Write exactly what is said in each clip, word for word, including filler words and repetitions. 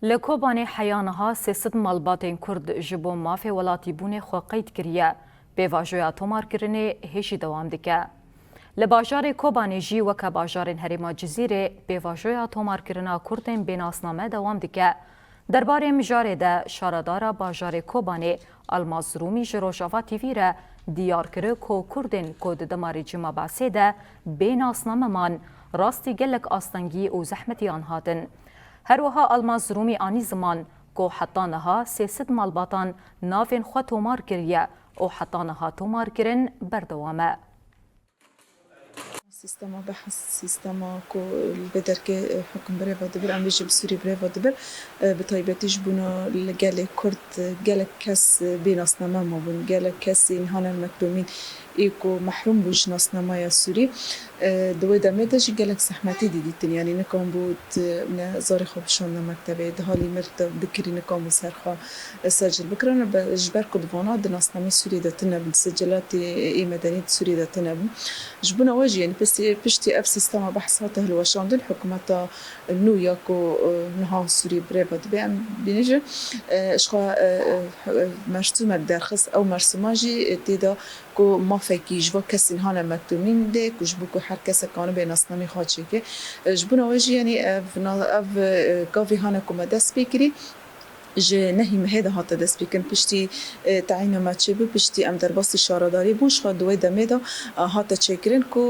Li Kobanê heya niha sê sed malbatên Kurd ji bo mafê welatîbûnê xwe qeyd kiriye. Pêvajoya tomarkirinê hêjî dewam dike. Li bajarê Kobanê jî weke bajarên herêma Cizîrê pêvajoya tomarkirina Kurdên bênasname dewam dike. Derbarê mijarê de şaredara bajarê Kobanê Almaz Rûmî ji Rojava T V re diyar kir ku Kurdên ku di dema rejîma Beesê de bê nasname man, rastî gelek astengî û zehmetiyan hatin. Her wiha Almaz Rûmî anî ziman ku heta niha sê sed malbatan navên xwe tomar kiriye û heta niha tomarkirin berdewam e. Sîstema behs, sîstema ku li vê derkê, e, hukum birêve dibir, em bêjin bi Sûrî birêve dibir, e, bi taybetî ji bona li gelê Kurd, e, gelek kes, e, bê nasname mabûn, gelek kesên hane mektumîn ê ku mehrûm bû ji nasnameya Sûrî. E, di wê demê de jî gelek zehmetî dî dîtin, yanî nikan bû tu ne zarê xwe bişande mektebê, di halî milk de bikirî nikan bû ser xwe secil bikirin, be-, ji ber ku di vana di nasnameyê Sûriyê de tune bû, di sicilatê ê medenî di Sûriyê de tune bû. Ji bona we jî, yanî piştî, piştî ev sîstema behs hate hilweşandin, hikûmeta nû ya ku, e, niha Sûriyê birêve dibe, em bînijin, e, ji xwe, e, e, mersûmek derxist. Ew mersûma jî, e, tê de ku mafekî ji bo kesên hane mektumîn dê, ku ji bo ku her kesek kanibe nasnameyê xwe çêke. E, ji bona we jî, yanî ev na-, ev, e, gavê hane ku me dest pê kirî. Ji nehê mehê de hate destpêkirin, piştî, e, teyîna me çêbû, piştî em derbasî şaredarî bûn, ji xwe di wê demê de, e, hate çêkirin ku,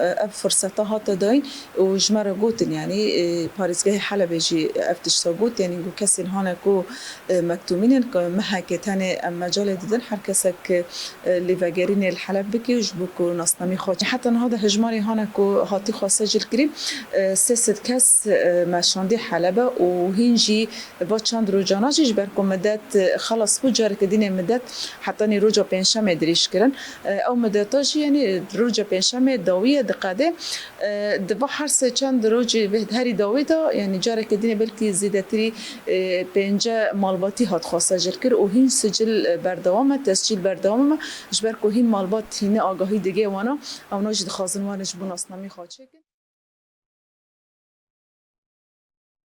e, ev firseta hate dayîn û ji me re gotin, yanî, e, parêzgehê Helebê jî ev tişta got, yanî ku kesên hane ku, e, mektumîn in, ku mehekê tenê em mecalê didin, her kesek, e, lêvegerînê li Heleb bike û ji bo ku nasnameyê xwe. Heta niha de hejmarê hane ku hatî xwe secil kirî, e, sê sed kes, e, me şandî Helebe û hîn jî va çend rojana jî ji ber ku midet, e, xelas bû, careke dînê midet hetanî roja pêncşemê dirêj kirin. E, ew mideta jî, yanî roja pêncşemê dawî ye, diqede. E, di va her sê çend rojê vê herî dawî de, yanî careke dînê belkî zêdetirî, e, pênce malbatî hat xwe secil kir û hîn sicil, e, berdewam e, tescîl berdewam e. Ji ber ku hîn malbat hînî agahî digê wana, ewna jî dixwazin wane ji bo nasnameyê xwe çêkin.